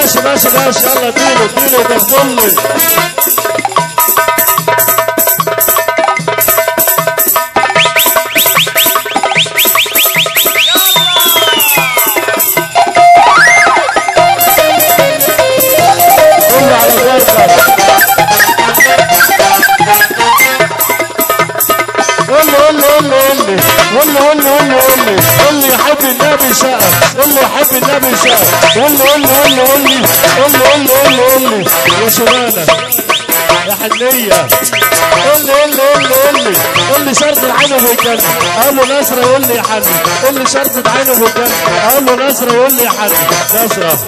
ماشي ماشي ماشي، يلا اديله اديله وطبل. كله على فرقة. قول قول قول قول قول قول قول قول يحب النبي سقف، قول يحب النبي سقف، قول قول قول قول قول قول قول قول يا شغالة يا حنية، قول قول قول قول قول شرطة عينه في الجنة، اقول له نصرة يقول لي يا حني، قول لي شرطة عينه في الجنة، اقول له نصرة يقول لي يا حني. نصرة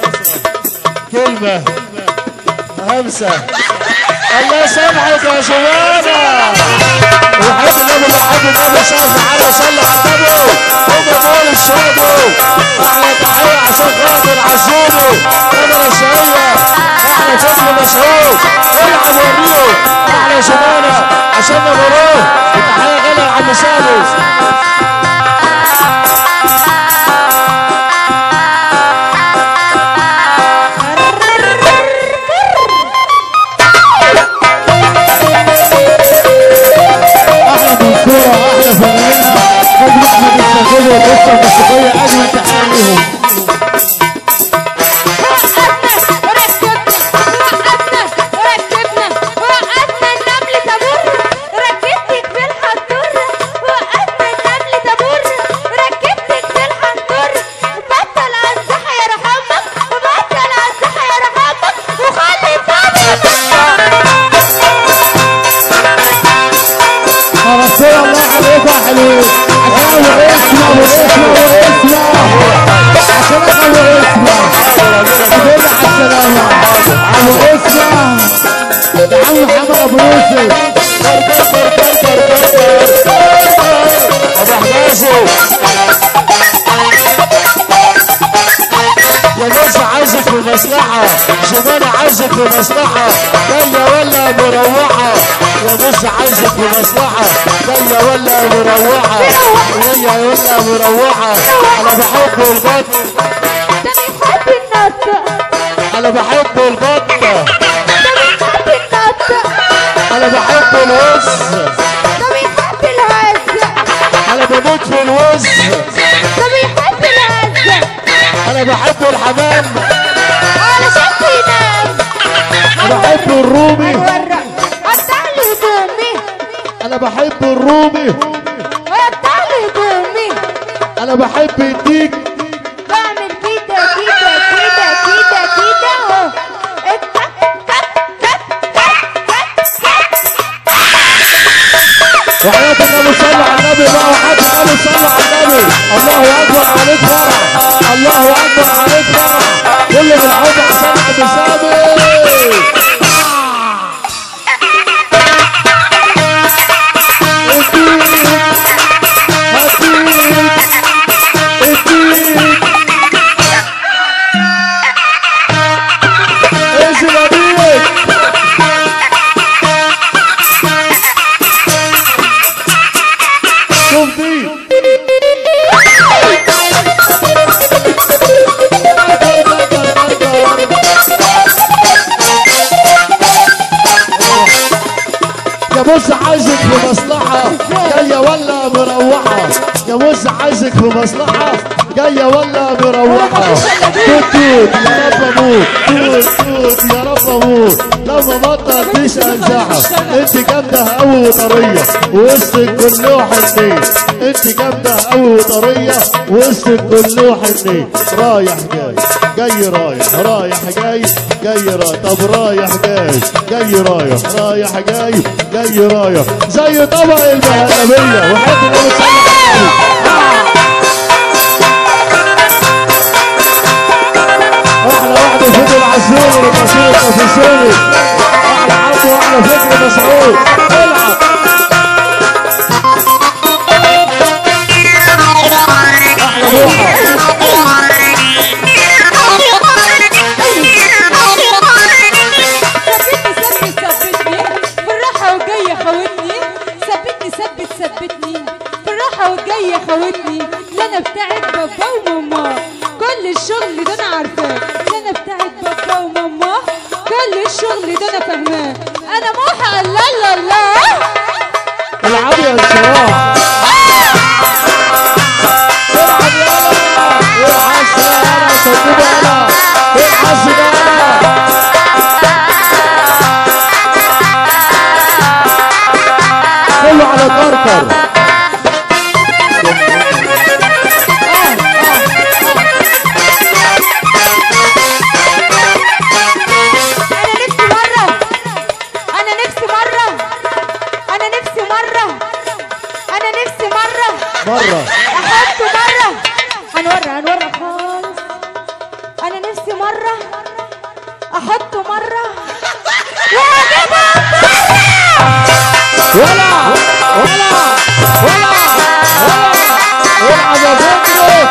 كلمة همسة. الله يسامحك يا شبابة. وحب النبي اللي حب النبي شاف على صلى على النبي هم دول الشهدوا. احلى تحية عشان خاطر عزومة قدر الشهية، احلى فضل مسعود العب وريه، احلى شمالة عشان نبروه، وتحية غالية لعم سالم. احلى فنانين نجم احمد الشاذلي والاسرة الموسيقية، اجمل تحية ليهم. ركبنا وركبنا وقفنا النمل طابور، ركبتك في الحنطور، وقفنا النمل طابور، ركبتك في الحنطور، بطل انصحى يا رحمك، بطل انصحى يا رحمك، وخلي الطابور. خلاص الله عليكم يا حلوين، عشان ابو اسمه ابو اسمه ابو اسمه، عشان ابو اسمه ادل على السلامة، ابو اسمه يا عم محمد ابو يوسف. ابو حجازي يا ناس عايزك في مصلحة، شمالة عايزك في مصلحة، جاية ولا مروحة؟ يا ناس عايزك في مصلحة، جاية ولا مروحة؟ جاية ولا مروحة؟ أنا بحب البط، ده بيحب النط، أنا بحب البط، ده بيحب النط، أنا بحب الوز، ده بيحب الهز، أنا بموت في الوز، ده بيحب الهز، أنا بحب الحمام علشان تنام، أنا بحب الرومي، قطع لي هدومي، أنا بحب الرومي، قطع لي هدومي، أنا بحب الديك، بعمل كده كده كده كده كده أهو، اتك تك تك تك تك تك. وحياة النبي صلى على النبي بقى، وحياة النبي صلى على النبي. الله أكبر عليك فرح، الله أكبر عليك فرح، كله بالحب عشان عبد سامي. اديك هديك اديك انزل ابيك. شوف دي يا بص عايزك في مصلحة، جاية ولا مروحة؟ يا بص عايزك في مصلحة، جاية ولا مروحة؟ توت توت يا رب اموت، توت توت يا رب اموت، لما بطلتيش انزعها. انت جامدة قوي وطرية وسطك كله حنيه، انت جامدة قوي وطرية وسطك كله حنيه. رايح جاي جاي رايح، رايح جاي جاي رايح، طب رايح جاي جاي رايح، رايح جاي جاي رايح، زي طبق المهلبية. وحد النبي صلى الله عليه وسلم. احلى واحدة فضل العزومي والمسؤول التفاصيلي، احلى عبده واحلى فكري مسعود. العب احلى بوحة. ثبتني ثبت ثبتني بالراحة وجاية خوتني، ثبتني ثبت ثبتني بالراحة وجاية خوتني، لا انا بتاعت بابا وماما كل الشغل ده انا عارفاه، لا انا بتاعت بابا فيها انشراح. العب يالا، ايه الحظ ده يالا؟ صدقوا يالا، ايه الحظ ده يالا؟ كله على كركر. مرة أحطه مرة، هنورى خالص. أنا نفسي مرة أحطه مرة وأجيبها مرة. ولا ولا ولا ولا العب يا فكري.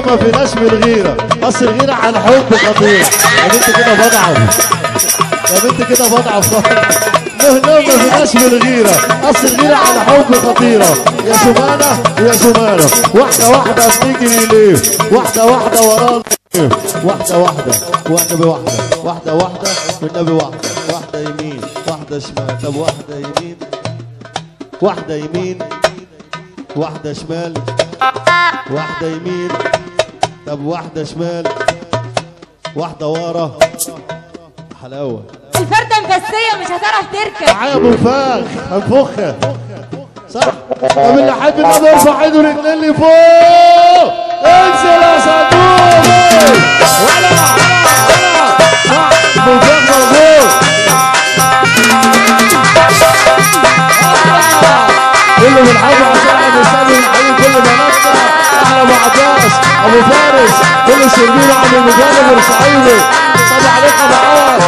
ما فيناش من الغيرة، اصل الغيرة عن حب خطير. يا بنت كده بضعف، يا بنت كده بضعف. له ما فيناش من الغيرة، اصل الغيرة عن حب خطيرة. يا زمانة يا زمانة، واحدة واحدة بتجري ليه؟ واحدة واحدة ورانا، واحدة واحدة والنبي واحدة، واحدة واحدة والنبي واحدة، واحدة يمين واحدة شمال، طب واحدة يمين واحدة يمين واحدة شمال، واحدة يمين، طب واحدة شمال، واحدة ورا. حلاوة الفردة مفسية مش هتعرف تركب. معايا ابو فخ هنفخها صح؟ طب اللي حابب النبي يرفع ايده رجلين لي فوق. انزل يا صندوق. ولا ولا صح، ابو فخ موجود. كله بنحبه عشان احنا بنستقبل ونحيي كل بناتنا. احلى ابو عباس، ابو فارس، كل الشربين، عم المجانب الصعيدي. صباح عليك ابو عوض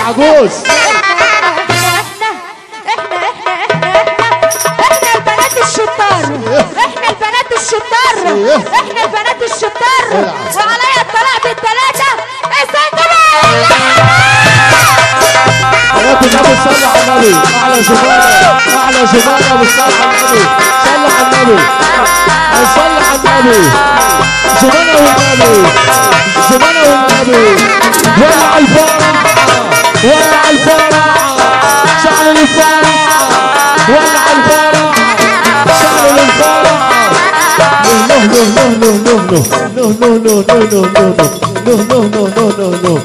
عجوز. احنا احنا احنا احنا البنات الشطار، احنا البنات الشطار، احنا البنات الشطار. وعليا الطلاق بالثلاثة. الصندوق النبي صلى على النبي. احلى زمانه، احلى زمانه بالصلاة على النبي. صلى على النبي، صلى على النبي. زمانه والنبي، زمانه والنبي. ولع الفرح، ولع الفرح، شعل الفرح، ولع الفرح، شعل الفرح. نه نه نه نه نه نه نه نه نه نه نه نه نه نه نه نه.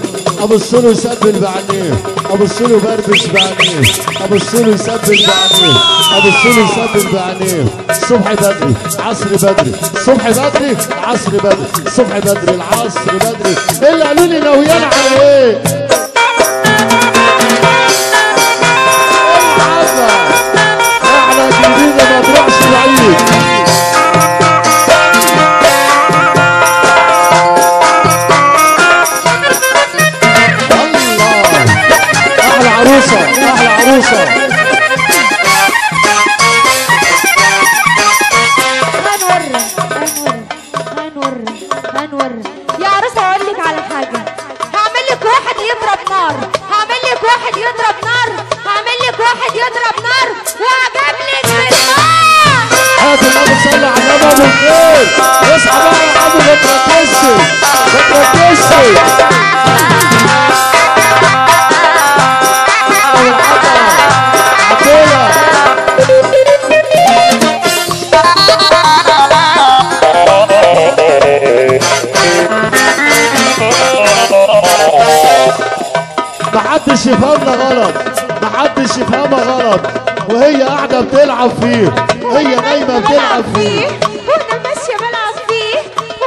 ابص له سبل بعينيه، ابص له بربش بعينيه، ابص له سبل بعينيه، ابص له سبل بعينيه. الصبح بدري، عصر بدري، الصبح بدري، عصر بدري، الصبح بدري، العصر بدري. اللي قالوا لي ناويين على ايه؟ العب احلى جديدة ما تروحش بعيد. انور. يا عروسه هقول لك على حاجة، هعمل لك واحد يضرب نار، هعمل لك واحد يضرب نار، هعمل لك واحد يضرب نار، وهجيب لك بالنار. هات النبي صلى على النبي ابو الخير. اصحى بقى يا عم، ما تركزش ما تركزش. محدش يفهمنا غلط، محدش يفهمها غلط. وهي قاعدة بتلعب فيه، هي نايمة بتلعب فيه، وانا ماشية بلعب فيه،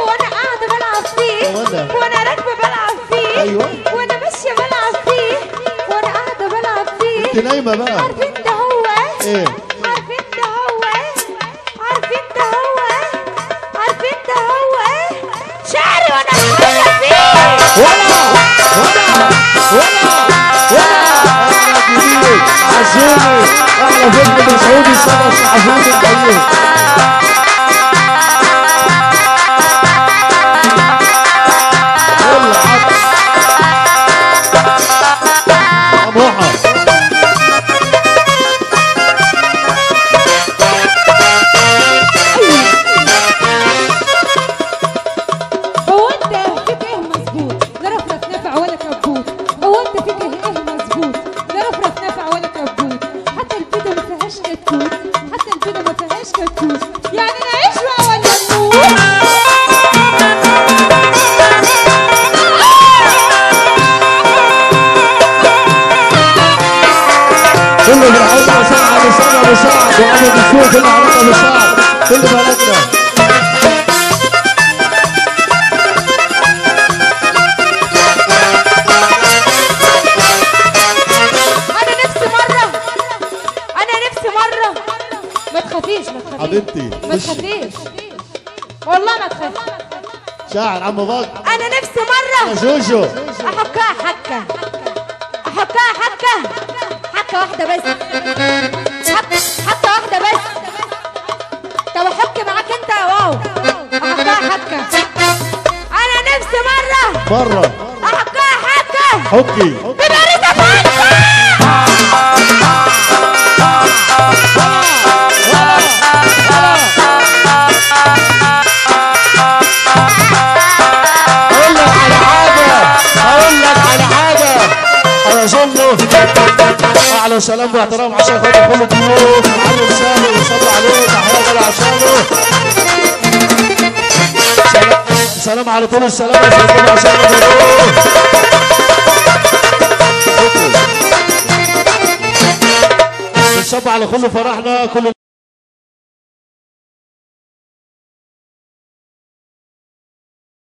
وانا قاعدة بلعب فيه، وانا راكبه بلعب فيه، ايوه، وانا ماشية بلعب فيه، وانا قاعدة بلعب فيه. انت نايمة بقى. عارفين ده هو ايه؟ عارفين ده هو ايه؟ عارفين ده هو ايه؟ عارفين ده هو ايه؟ شعري وانا بلعب فيه. ولا ولا ولا ولا احلى جديد عزومي، احلى فيلم مسعود السنة الصحفيين الجايين. هو انت فيك ايه مظبوط؟ لا رفرف نافع ولا كبوت. هو انت فيك ايه مظبوط؟ لا رفرف نافع ولا كبوت. حتى البيضة ما فيهاش كتكوت، حتى البيضة ما فيهاش كتكوت. يعني نعيش بقى ولا نموت؟ كله بالحب عشان على سعد ابو سعد وابو دسوق، كل علاقة ابو سعد، كل بلدنا. انا نفسي مرة، انا نفسي مرة. ما تخافيش ما تخافيش حبيبتي، ما تخافيش والله ما تخافي. شاعر عم بكر. انا نفسي مرة يا جوجو احكها حكه، احكها حكه، حكه واحدة بس، حكه واحدة بس. طب احك معاك انت يا واو. احكها حكه. انا نفسي مرة مرة احكها حكه. حكي بباريس فانتا. اقول لك على حاجة، اقول لك على حاجة. انا اظنه اعلى سلام واحترام عشان خاطر كل الضيوف. معلم سامي وصلوا عليه، تحية غالية عشانه. سلام على طول السلام يا فندم عشان الضيوف. بنصب على كل فرحنا، كل